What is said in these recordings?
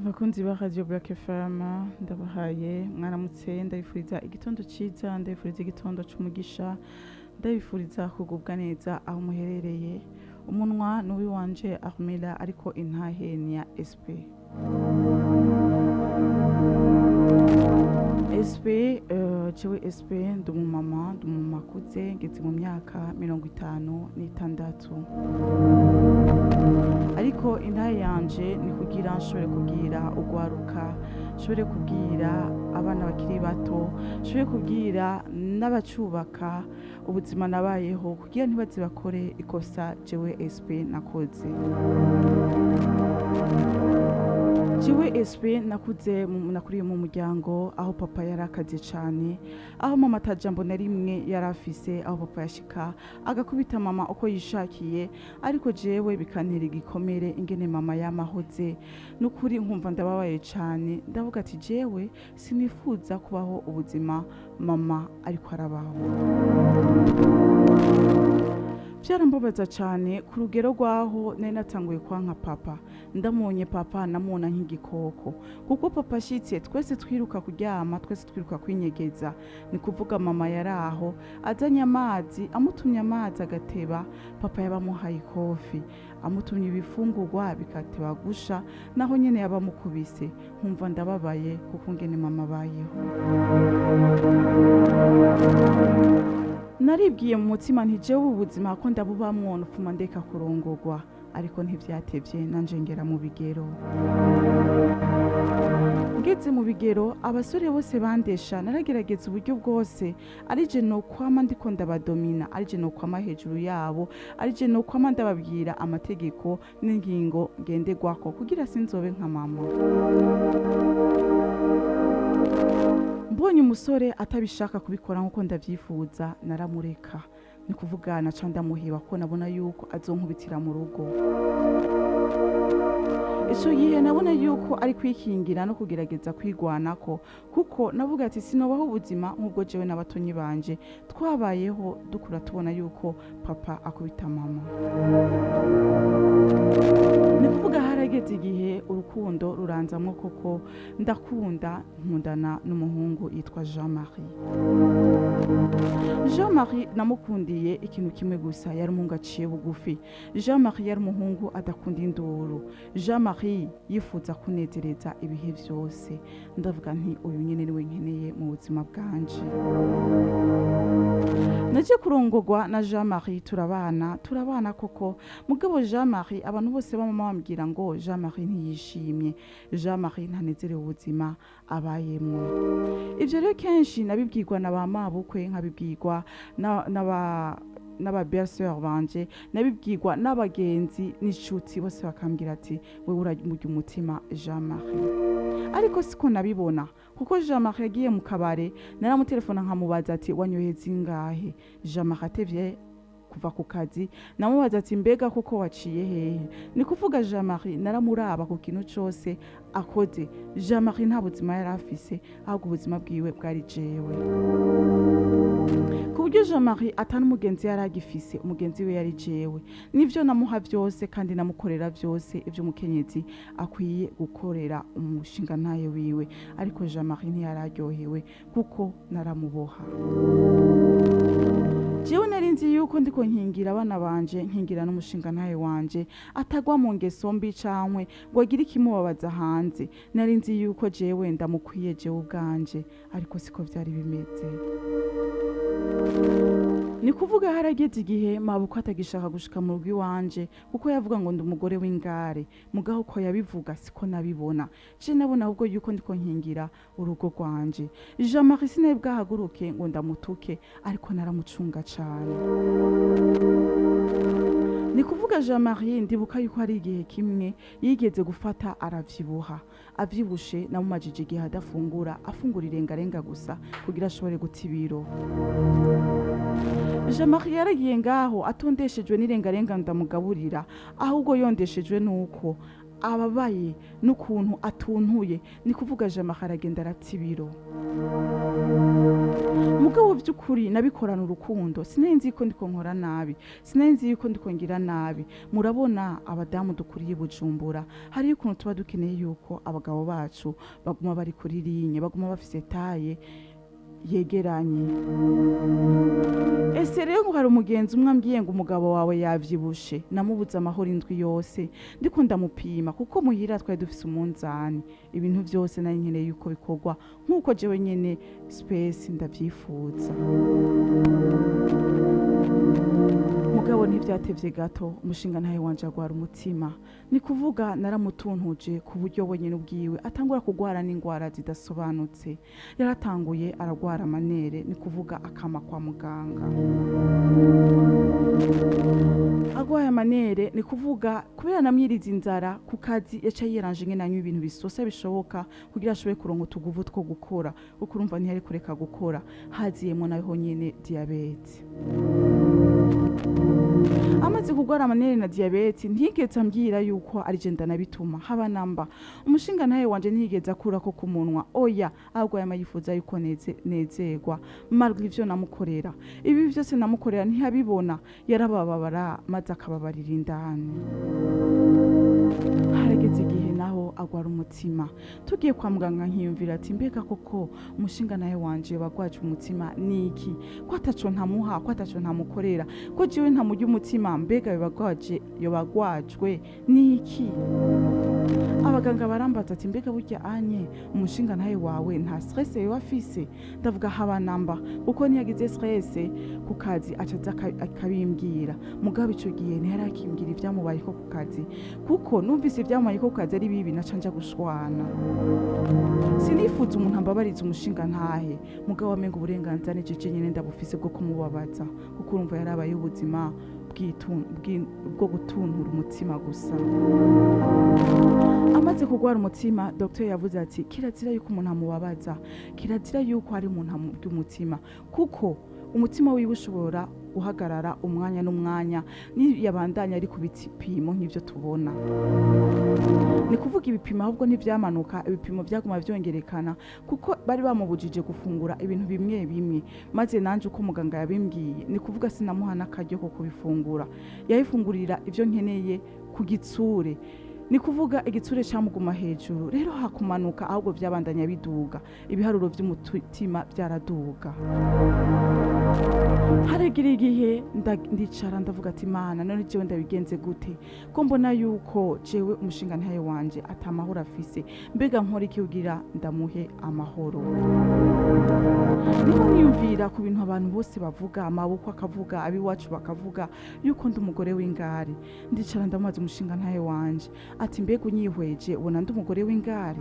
Abakunzi ba Radio Black FM, ndabahaye mwaramutse, ndabifuriza igitondo ciza, ndabifuriza igitondo c'umugisha, ndabifuriza kugubwa neza aho muherereye. Umunwa n'uwiwanje Armela, ariko intahe ni ya SP. SP, jewe SP ndi umumama, ndi umumama akuze, ngeze mu myaka 56, ariko intahe yanje ni kugira nshobore kubwira ugwaruka, nshobore kubwira abana bakiri bato, nshobore kubwira n'abacubaka ubuzima nabayeho, kugira ntibaze bakore ikosa jewe SP nakoze. Jewe SP nakuze, nakuriye mu muryango aho papa yarakaze cane, aho mama atajambo na rimwe yarafise, aho papa yashika agakubita mama uko yishakiye, ariko jewe bikantera igikomere ingene mama yamahoze. Nukuri nkumva ndababaye cane, ndavuga ati jewe sinifuza kubaho ubuzima mama ariko arabaho. Vyarambabaza cane ku rugero rwaho nari natanguye kwanka papa. Ndamubonye papa namubona nk'igikoko, kuko papa ashitse twese twiruka kuryama, twese twiruka kwinyegeza. Ni kuvuga mama yari aho azanye amazi, amutumye amazi agateba, papa yabamuhaye ikofi, amutumye ibifungurwa bikateba gusha, naho nyene yabamukubise. Nkumva ndababaye kuko ngene mama abayeho. Naribwiye mu mutima nti jewe ubu buzima ko ndabubamwo nopfuma ndeka kurongorwa, ariko ntivyatevye nanje ngera mu bigero. Ngeze mu bigero abasore bose bandesha, naragerageza uburyo bwose, arije no kwama ndiko ndabadomina, arije no kwama hejuru yabo, arije no kwama ndababwira amategeko n'ingingo ngenderwako kugira sinzobe nka mama. Mbonye umusore atabishaka kubikora nkuko ndavyifuza, naramureka. Ni kuvuga naca ndamuheba ko nabona yuko azonkubitira mu rugo. Ico gihe nabona yuko ari kwikingira no kugerageza kwigwanako, kuko navuga ati sinobaho ubuzima nk'ubwo jewe n'abatonyi banje twabayeho dukura tubona yuko papa akubita mama. Ni kuvuga harageze igihe urukundo ruranzamwo koko, ndakunda nkundana n'umuhungu yitwa Jean-Marie. Jean-Marie namukundiye ikintu kimwe gusa, yari umuhungu aciye bugufi. Jean-Marie yari umuhungu adakunda induru. Jean-Marie yifuza kunezereza ibihe vyose. Ndavuga nti uyu nyene niwe nkeneye mu buzima bwanje. Naje kurongorwa na Jean-Marie, turabana, turabana koko. Mugabo Jean-Marie abantu bose bamama bambwira ngo Jean-Marie ntiyishimye, Jean-Marie ntanezerewe ubuzima abayemwo. Ivyo rero kenshi nabibwirwa na ba mabukwe, nkabibwirwa n'aba belle-sœur banje, nabibwirwa n'abagenzi n'inshuti, bose bakambwira ati wewe uramurya umutima Jean-Marie. Ariko siko nabibona, kuko Jean-Marie yagiye mu kabare, naramutelefona nkamubaza ati wanyoye zingahe? Jean-Marie atevye kuva ku kazi, namubaza ati mbega koko waciye hehe? Ni kuvuga Jean-Marie naramuraba ku kintu cose akoze. Jean-Marie nta buzima yari afise, ahubwo ubuzima bwiwe bwari jewe. Ku buryo Jean-Marie atari umugenzi yari agifise, umugenzi we yari jewe. Nivyo namuha vyose kandi namukorera vyose ivyo umukenyezi akwiye gukorera umushingantahe wiwe, ariko Jean-Marie ntiyararyohewe kuko naramuboha. Jewe nari nzi yuko ndiko nkingira abana banje, nkingira n'umushingantahe wanje atagwa mu ngeso mbi cankwe ngo agire ikimubabaza hanze. Nari nzi yuko jewe ndamukwiye jewe ubwanje, ariko siko vyari bimeze. Ni kuvuga harageze igihe mabukwe atagishaka gushika mu rugo iwanje, kuko yavuga ngo ndi umugore w'ingare. Mugaho ko yabivuga siko nabibona. Je nabona ahubwo yuko ndiko nkingira urugo rwanje. Jean-Marie sinari bwahaguruke ngo ndamutuke, ariko naramucunga cane. Ni kuvuga Jean-Marie ndibuka yuko hari igihe kimwe yigeze gufata aravyibuha. Avyibushe namumajije igihe adafungura, afungura irengarenga gusa kugira ashobore guta ibiro. Jean-Marie yaragiye ngaho atondeshejwe n'irengarenga ndamugaburira, ahubwo yondeshejwe nuko ababaye n'ukuntu atuntuye. Ni kuvuga Jean-Marie aragenda arata ibiro. Mugabo by'ukuri nabikorana urukundo, sinari nzi ko ndiko nkora nabi, sinari nzi yuko ndiko ngira nabi. Murabona abadamu dukuriye Bujumbura, hariyo ukuntu tuba dukeneye yuko abagabo bacu baguma bari kuri ligne, baguma bafise taille yegeranye. Ese rero ngo hari umugenzi umwe ambwiye ngo umugabo wawe yavyibushe, namubuze amahoro indwi yose ndiko ndamupima, kuko muhira twari dufise umunzani. Ibintu vyose nari nkeneye yuko bikorwa nk'uko jewe nyene space ndavyifuza. Mugabo ntivyatevye gato, umushinga ntahe wanje agwara umutima. Ni kuvuga naramutuntuje ku buryo wenyine ubwiwe atangura kugwara n'ingwara zidasobanutse. Yaratanguye aragwara amanere, ni kuvuga akama kwa muganga. Agwaye amanere, ni kuvuga kubera namwiriza inzara ku kazi, yaca yiranje ingene anywa ibintu bisosa bishoboka kugira ashobore kuronka utuguvu two gukora, kuko urumva ntiyari kureka gukora. Haziyemwo naho nyene diyabete. Amaze kugwara amanere na diyabete, ntiyigeze ambwira yuko ari je ndanabituma, haba namba. Umushinga ntahe wanje ntiyigeze akurako ku munwa, oya, ahubwo yama yifuza yuko nezerwa malgré ivyo namukorera. Ibi vyose namukorera ntiyabibona, yarabababara maze akababarira indani. Harageze igihe naho agwara umutima. Tugiye kwa muganga nkiyumvira ati mbega koko umushinga nawe wanje bagwaje umutima niki? Ko ataco ntamuha, ko ataco ntamukorera, ko jewe ntamurya umutima, mbega yobagwajwe niki? Abaganga barambaza ati mbega burya anye umushinga nawe wawe nta stress yoba afise? Ndavuga haba namba, kuko ntiyagize stress ku kazi acaza akabimbwira. Mugabo ico gihe ntiyarakimbwira ivyamubayeko ku kazi, kuko numvise ivyamubayeko ku kazi ari bibi, naca nja gushwana. Sinifuza umuntu ambabariza umushinga ntahe, mugabo amenga uburenganzira ni jeje nyene ndabufise bwo kumubabaza, kuko urumva yarabaye ubuzima bwo gutuntura umutima gusa. Amaze kugwara umutima, docteur yavuze ati kirazira yuko umuntu amubabaza, kirazira yuko ari umuntu amurya umutima, kuko umutima wiwe ushobora guhagarara umwanya n'umwanya niyabandanya ari ku bipimo nk'ivyo tubona. Ni kuvuga ibipimo ahubwo ntivyamanuka, ibipimo vyaguma vyongerekana, kuko bari bamubujije gufungura ibintu bimwe bimwe. Maze nanje uko muganga yabimbwiye, ni kuvuga sinamuha n'akaryo ko kubifungura, yabifungurira ivyo nkeneye ku gitsure. Ni kuvuga igitsure camuguma hejuru, rero hakumanuka ahubwo vyabandanya biduga, ibiharuro vy'umutima vyaraduga. Haragira igihe ndicara ndavuga ati Mana, none jewe ndabigenze gute ko mbona yuko jewe umushinga ntahe wanje atamahoro afise? Mbega nkora iki kugira ndamuhe amahoro? Niho niyumvira ku bintu abantu bose bavuga, amaboko akavuga, abiwacu bakavuga yuko ndi umugore w'ingare. Ndicara ndamubaza umushinga ntahe wanje ati mbega unyihweje ubona ndi umugore w'ingare?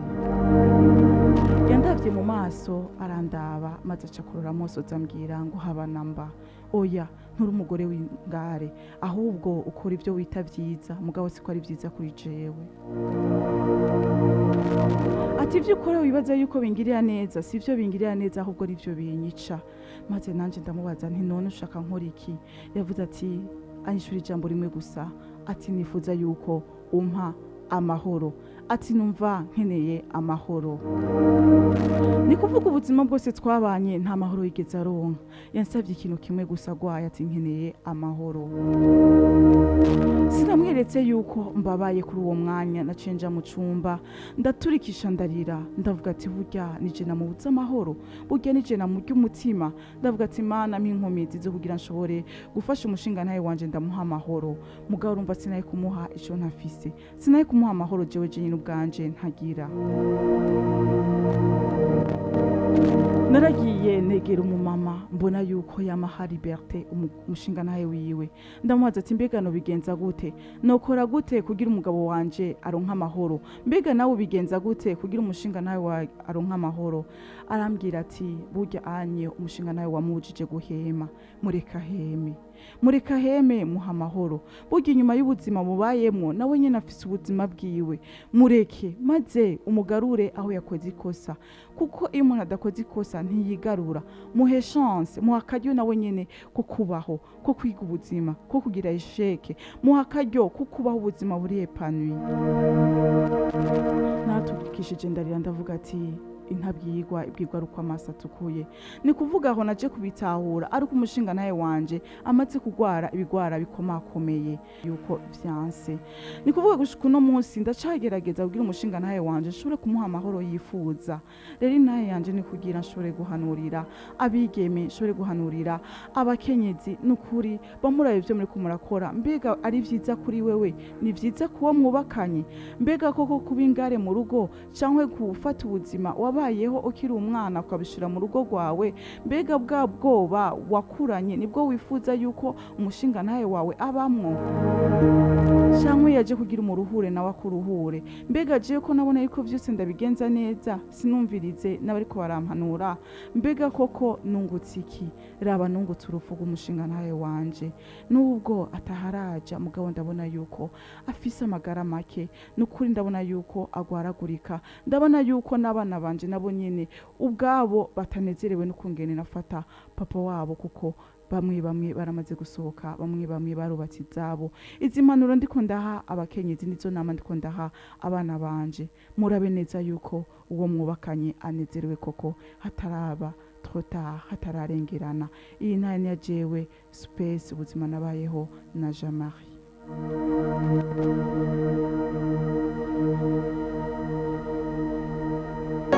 Yandavye mu maso arandaba, maze aca akurura amosozi ambwira ngo haba namba, oya nturi umugore w'ingare, ahubwo ukora ivyo wita vyiza, mugabo siko ari vyiza kuri jewe. Ati ivyo ukora wibaza yuko bingirira neza, si ivyo bingirira neza, ahubwo nivyo binyica. Maze nanje ndamubaza nti none ushaka nkora iki? Yavuze ati, anyishura ijambo rimwe gusa, ati nifuza yuko umpa amahoro, ati numva nkeneye amahoro. Ni kuvuga ubuzima bwose twabanye nta mahoro yigeze aronka. Yansavye ikintu kimwe gusa agwaye, ati nkeneye amahoro. Sinamweretse yuko mbabaye kuri uwo mwanya, naciye nja mu cumba ndaturikisha ndarira, ndavuga ati burya nije namubuze amahoro, burya nije namurya umutima. Ndavuga ati Mana mpa inkomezi zo kugira nshobore gufasha umushinga ntahe wanje ndamuha amahoro. Mugabo urumva sinaye kumuha ico ntafise, sinaye kumuha amahoro jewe jenyine ubwanje ntagira. Naragiye negera umumama, mbona yuko yamaha liberté umushinga ntahe wiwe. Ndamubaza ati mbega nobigenza gute, nokora gute kugira umugabo wanje aronke amahoro? Mbega nawe ubigenza gute kugira umushinga ntahe wawe aronke amahoro? Arambwira ati burya anye umushinga ntahe wamubujije guhema, mureka heme, mureka heme, muha amahoro. Burya inyuma y'ubuzima mubayemwo nawe nyene afise ubuzima bwiwe, mureke maze umugarure aho yakoze ikosa, kuko iyo umuntu adakoze ikosa ntiyigarura. Muhe chance, muha akaryo nawe nyene ko kubaho, ko kwiga ubuzima, ko kugira esheke, muha akaryo ko kubaho ubuzima buri épanoui. Naraturikishije ndarira, ndavuga ati Intabwirwa ibwirwa ari uko amaso atukuye. Ni kuvuga aho naje kubitahura ariko umushinga nawe wanje amaze kugwara ibigwara bikomakomeye yuko vyanse. Ni kuvuga gushika uno munsi ndacagerageza kugira umushinga nawe wanje nshobore kumuha amahoro yifuza. Rero intahe yanje ni kugira nshobore guhanurira abigeme, nshobore guhanurira abakenyezi. Nukuri bamuraye ivyo muriko murakora, mbega ari vyiza kuri wewe? Ni vyiza kuwo mwubakanye? Mbega koko kuba ingare mu rugo canke gufata ubuzima wabayeho ukiri umwana ukabishira mu rugo rwawe, mbega bwa bwoba wakuranye nibwo wifuza yuko umushinga ntahe wawe abamwo, canke yaje kugira umuruhure nawe akuruhure? Mbega jewe ko nabona yuko vyose ndabigenza neza, sinumvirize n'abariko barampanura, mbega koko nungutse iki? Raba, nungutse urupfu rw'umushinga ntahe wanje, nubwo ataharaja, mugabo ndabona yuko afise amagara make. Nukuri ndabona yuko agwaragurika, ndabona yuko n'abana banje nabo nyene ubwabo batanezerewe n'ukungene nafata papa wabo, kuko bamwe bamwe baramaze gusohoka, bamwe bamwe barubatse izabo. Izi mpanuro ndiko ndaha abakenyezi nizo nama ndiko ndaha abana banje. Murabe neza yuko uwo mwubakanye anezerewe koko, hataraba trop tard, hatararengerana. Iyi ntahe niya jewe Space, ubuzima nabayeho na Jean Marie.